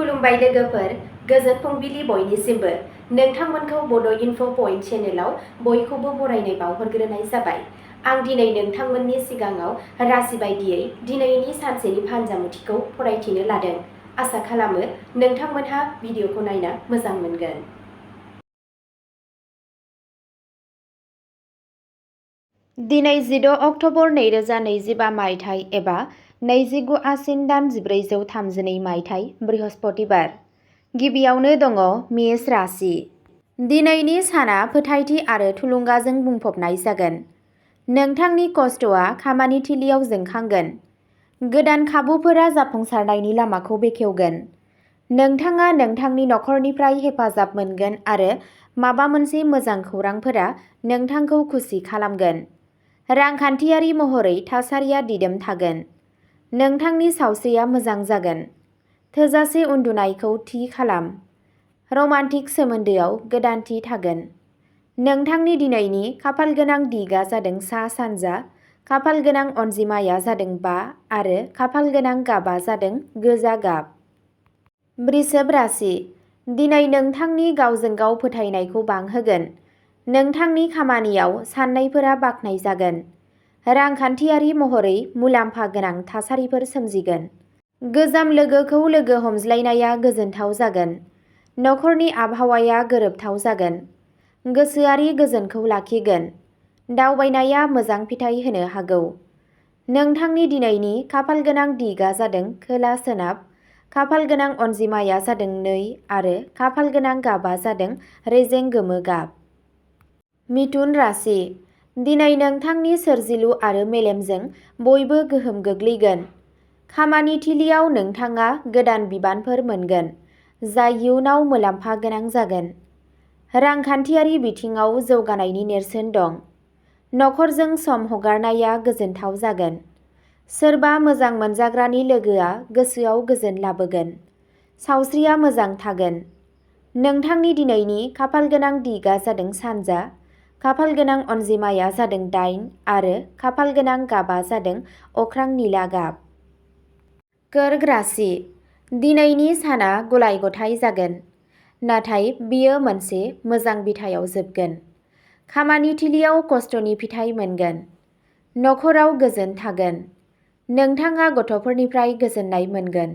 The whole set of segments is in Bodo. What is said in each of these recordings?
खुलुमबाय लोगोफोर, गोजोन फुंबिलि बयनिसिमबो। नोंथांमोनखौ बड' इनफ' पइन्ट चेनेलाव बयखौबो बरायनाय बावहरग्रोनाय जाबाय। आं दिनै नोंथांमोननि सिगाङाव राशि बायदियै दिनैनि सानसेनि फानजामुथिखौ फरायथिनो लादों। आसा खालामो नोंथांमोनहा भिडिअखौ नायना मोजां मोनगोन। दिनै 16 अक्ट'बर 2025 मायथाइ एबा 29 आसिन दान 1432 मायथाइ बृहस्पतिबार। गिबियावनो दङ मेष राशि। दिनैनि साना फोथायथि आरो थुलुंगाजों बुंफबनाय जागोन। नोंथांनि खस्थ'आ खामानि थिलियाव जोंखांगोन। गोदान खाबुफोरा जाफुंसारनायनि लामाखौ बेखेवगोन। नोंथाङा नोंथांनि नखरनिफ्राय हेफाजाब मोनगोन आरो माबा मोनसे मोजां खौरांफोरा नोंथांखौ खुसि खालामगोन। रांखान्थियारि महरै थासारिया दिदोम थागोन। नोंथांनि सावस्रिया मोजां जागोन। थोजासे उन्दुनायखौ थि खालाम। रमान्टिक सोमोन्दोआव गोदानथि थागोन। नोंथांनि दिनैनि खाफालगोनां दिगा जादों सा-सानजा, खाफालगोनां अनजिमाया जादों 5 आरो खाफालगोनां गाबा जादों गोजा गाब। वृषभ राशि। दिनै नोंथांनि गावजों गाव फोथायनायखौ बांहोगोन। नोंथांनि खामानियाव साननायफोरा बाख्नायजागोन। रांखान्थियारि महरै मुलाम्फा गोनां थासारिफोर सोमजिगोन। गोजाम लोगोखौ लोगो हमज्लायनाया गोजोनथाव जागोन। नखरनि आबहावाया गोरोबथाव जागोन। गोसोआरि गोजोनखौ लाखिगोन। दावबायनाया मोजां फिथाय होनो हागौ। नोंथांनि दिनैनि खाफालगोनां दिगा जादों खोला-सोनाब, खाफालगोनां अनजिमाया जादों 2 आरो खाफालगोनां गाबा जादों रेजें गोमो गाब। मिथुन राशि। दिनै नोंथांनि सोरजिलु आरो मेलेमजों बयबो गोहोम गोग्लैगोन। खामानि थिलियाव नोंथाङा गोदान बिबानफोर मोनगोन, जाय इयुनाव मुलाम्फा गोनां जागोन। रांखान्थियारि बिथिङाव जौगानायनि नेरसोन दं। नखरजों सम हगारनाया गोजोनथाव जागोन। सोरबा मोजां मोनजाग्रानि लोगोआ गोसोआव गोजोन लाबोगोन। सावस्रिया मोजां थागोन। नोंथांनि दिनैनि खाफालगोनां दिगा जादों सानजा, खाफालगोनां अनजिमाया जादों 8 आरो खाफालगोनां गाबा जादों अख्रां निला गाब। कर्क राशि। दिनैनि साना गलाय-गथाय जागोन, नाथाय बेयो मोनसे मोजां बिथायाव जोबगोन। खामानि थिलियाव खस्थ'नि फिथाय मोनगोन। नखराव गोजोन थागोन। नोंथाङा गथ'फोरनिफ्राय गोजोननाय मोनगोन।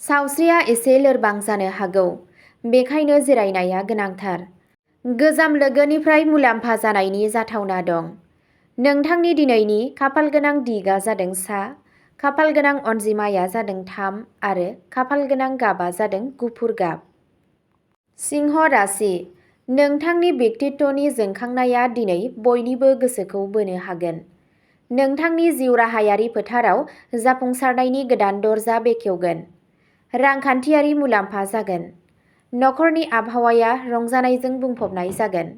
सावस्रिया एसे लोरबां जानो हागौ, बेखायनो जिरायनाया गोनांथार। गोजाम लोगोनिफ्राय मुलाम्फा जानायनि जाथावना दं। नोंथांनि दिनैनि खाफालगोनां दिगा जादों सा, खाफालगोनां अनजिमाया जादों 3 आरो खाफालगोनां गाबा जादों गुफुर गाब। सिंह राशि। नोंथांनि व्यक्तित्वनि जोंखांनाया दिनै बयनिबो गोसोखौ बोनो हागोन। नोंथांनि जिउ राहायारि फोथाराव जाफुंसारनायनि गोदान दरजा बेखेवगोन। रांखान्थियारि मुलाम्फा जागोन। नखरनि आबहावाया रंजानायजों बुंफबनाय जागोन।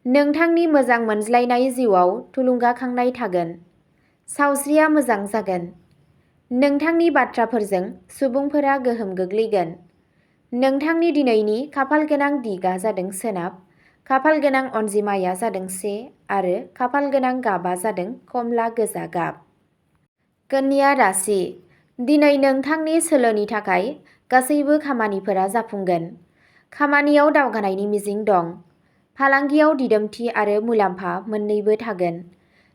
नोंथांनि मोजां मोनज्लायनाय जिउआव थुलुंगाखांनाय थागोन। सावस्रिया मोजां जागोन। नोंथांनि बाथ्राफोरजों सुबुंफोरा गोहोम गोग्लैगोन। नोंथांनि दिनैनि खाफालगोनां दिगा जादों सोनाब, खाफालगोनां अनजिमाया जादों 1 आरो खाफालगोनां गाबा जादों खमला गोजा गाब। कन्या राशि। दिनै नोंथांनि सोलोनि थाखाय गासैबो खामानिफोरा जाफुंगोन। खामानियाव दावगानायनि मिजिं दं। फालांगियाव दिदोमथि आरो मुलाम्फा मोन्नैबो थागोन।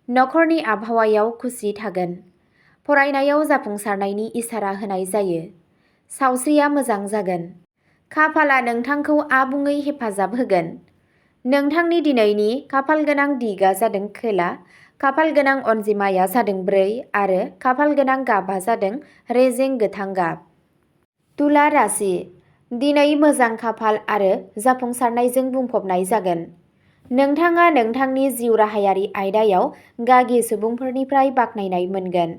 नखरनि आबहावायाव खुसि थागोन। फरायनायाव जाफुंसारनायनि इसारा होनाय जायो। सावस्रिया मोजां जागोन। खाफालआ नोंथांखौ आबुङै हेफाजाब होगोन। नोंथांनि दिनैनि खाफालगोनां दिगा जादों खोला, खाफालगोनां अनजिमाया जादों 4 आरो खाफालगोनां गाबा जादों रेजें गोथां गाब। तुला राशि। दिनै मोजां खाफाल आरो जाफुंसारनायजों बुंफबनाय जागोन। नोंथाङा नोंथांनि जिउ राहायारि आयदायाव गागि सुबुंफोरनिफ्राय बाख्नायनाय मोनगोन।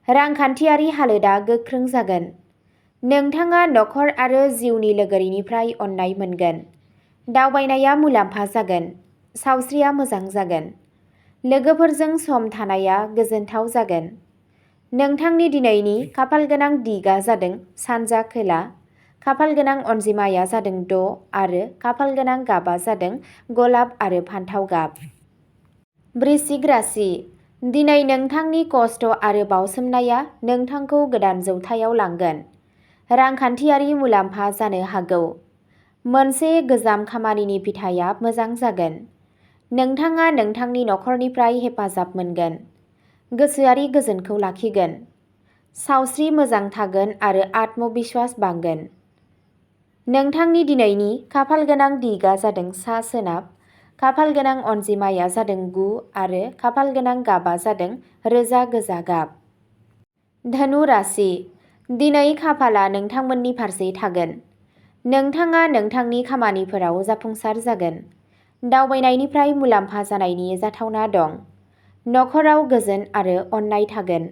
रांखान्थियारि हालोदआ गोख्रों जागोन। नोंथाङा नखर आरो जिउनि लोगोरिनिफ्राय अननाय मोनगोन। दावबायनाया मुलाम्फा जागोन। सावस्रिया मोजां जागोन। लोगोफोरजों सम थानाया गोजोनथाव जागोन। नोंथांनि दिनैनि खाफालगोनां दिगा जादों सानजा खोला, खाफालगोनां अनजिमाया जादों 6 आरो खाफालगोनां गाबा जादों गलाब आरो फान्थाव गाब। वृश्चिक राशि। दिनै नोंथांनि खस्थ' आरो बावसोमनाया नोंथांखौ गोदान जौथायाव लांगोन। रांखान्थियारि मुलाम्फा जानो हागौ। मोनसे गोजाम खामानिनि फिथाइया मोजां जागोन। नोंथाङा नोंथांनि नखरनिफ्राय हेफाजाब मोनगोन। गोसोआरि गोजोनखौ लाखिगोन। सावस्रि मोजां थागोन आरो आत्मबिश्वास बांगोन। नोंथांनि दिनैनि खाफालगोनां दिगआ जादों सा-सोनाब, खाफालगोनां अनजिमाया जादों 9 आरो खाफालगोनां गाबआ जादों रोजा गोजा गाब। धनु राशि। दिनै खाफालआ नोंथांमोननि फारसे थागोन। नोंथाङा नोंथांनि खामानिफोराव जाफुंसार जागोन। दावबायनायनिफ्राय मुलाम्फा जानायनि जाथावना दं। नखराव गोजोन आरो अननाय थागोन।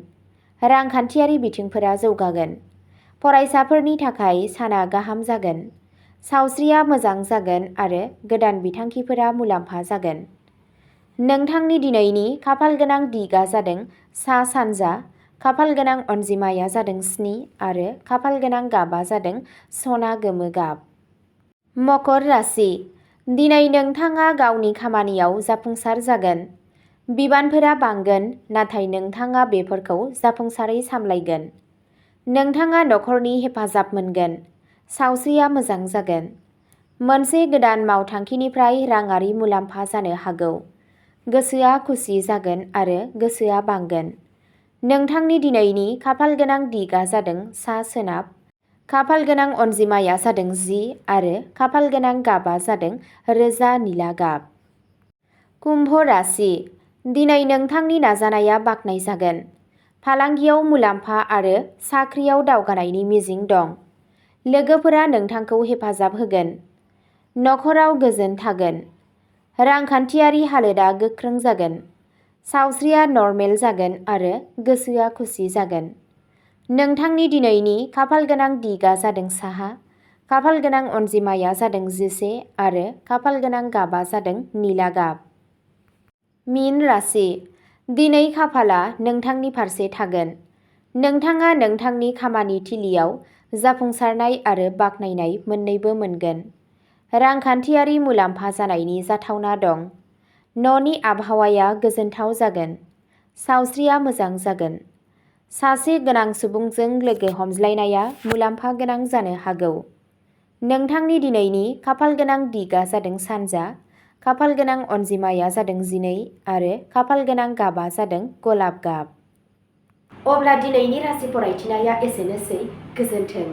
रांखान्थियारि बिथिंफोरा जौगागोन। फरायसाफोरनि थाखाय साना गाहाम जागोन। सावस्रिया मोजां जागोन आरो गोदान बिथांखिफोरा मुलाम्फा जागोन। नोंथांनि दिनैनि खाफालगोनां दिगआ जादों सा-सानजा, खाफालगोनां अनजिमाया जादों 7 आरो खाफालगोनां गाबआ जादों सना गोमो गाब। मकर राशि। दिनै नोंथाङा गावनि खामानियाव जाफुंसार जागोन। बिबानफोरा बांगोन, नाथाय नोंथाङा बेफोरखौ जाफुंसारै सामलायगोन। नोंथाङा नखरनि हेफाजाब मोनगोन। सावस्रिया मोजां जागोन। मोनसे गोदान मावथांखिनिफ्राय राङारि मुलाम्फा जानो हागौ। गोसोआ खुसि जागोन आरो गोसोआ बांगोन। नोंथांनि दिनैनि खाफालगोनां दिगआ जादों सा-सोनाब, खाफालगोनां अनजिमाया जादों 10 आरो खाफालगोनां गाबआ जादों रोजा निला गाब। कुम्भ राशि। दिनै नोंथांनि नाजानाया बाख्नायजागोन। फालांगियाव मुलाम्फा आरो साख्रियाव दावगानायनि मिजिं दं। लोगोफोरा नोंथांखौ हेफाजाब होगोन। नखराव गोजोन थागोन। रांखान्थियारि हालोदआ गोख्रों जागोन। सावस्रिया नर्मेल जागोन आरो गोसोआ खुसि जागोन। नोंथांनि दिनैनि खाफालगोनां दिगआ जादों साहा, खाफालगोनां अनजिमाया जादों 11 आरो खाफालगोनां गाबआ जादों निला गाब। मीन राशि। दिनै खाफालआ नोंथांनि फारसे थागोन। नोंथाङा नोंथांनि खामानि थिलिआव जाफुंसारनाय आरो बाख्नायनाय मोन्नैबो मोनगोन। रांखान्थियारि मुलाम्फा जानायनि जाथावना दं। न'नि आबहावाया गोजोनथाव जागोन। सावस्रिया मोजां जागोन। सासे गोनां सुबुंजों लोगो हमज्लायनाया मुलाम्फा गोनां जानो हागौ। नोंथांनि दिनैनि खाफालगोनां दिगआ जादों सानजा, खाफालगोनां अनजिमाया जादों 12 आरो खाफालगोनां गाबआ जादों गलाब गाब। अब्ला दिनैनि राशि फरायथिनाया एसेनोसै। गोजोन्थों।